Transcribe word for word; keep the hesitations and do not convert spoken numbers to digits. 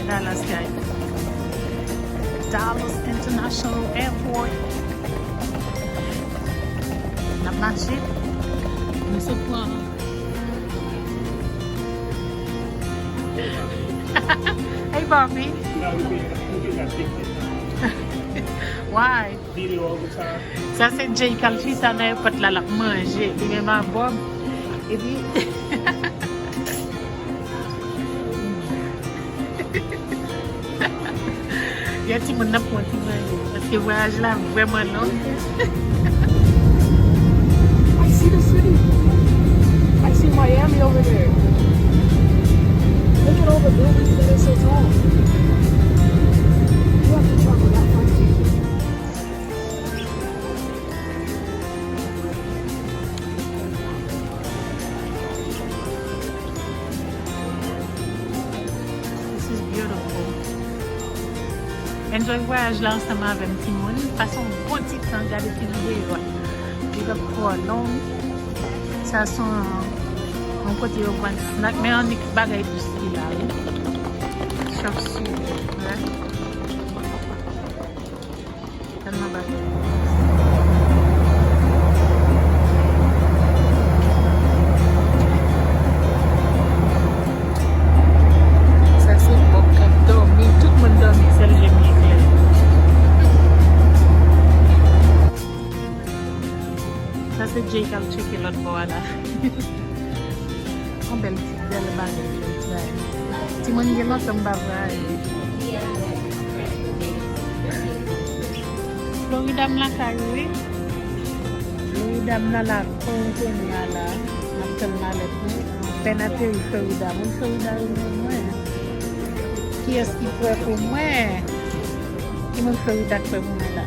Dallas, guys. Dallas International Airport. N ap mache. Nou sot pran. Hey, Bobby. Why? Video all the time. Sa se Jay k al chita nan èpòt la, l ap manje. Li menm a Bob. Epi, gen timoun nan pran ti manje. Paske vwayaj la vrèman long. I see the city. I see Miami over there. Look at all the buildings that are so tall. You have to travel that far to get there. This is beautiful. Enjoy vwayaj la ansanm avè m, timoun. Pase yon bon ti tan, gade ti videyo a. Big up for long. Sa se yon, yon kote yo vann snack, men annik bagay dous ki la, wi. Chòp sire, wi. Tèlman bagay. Sa se Bob k ap dòmi. Tout moun dòmi, sèl je m ki klè. Sa se Jay k ap tcheke lòt bò a la. Yon bèl ti bèl bagay, bèl ti bagay. Timoun, gen lontan m pa vwayaje. Florida m lakay ou, wi. Florida m nan lakou kounye a la. M ap tann malèt mwen. M apèn ateri Florida. Moun Florida renmen mwen. Kiyès ki prè pou mwen? Ki moun Florida k prè pou mwen la?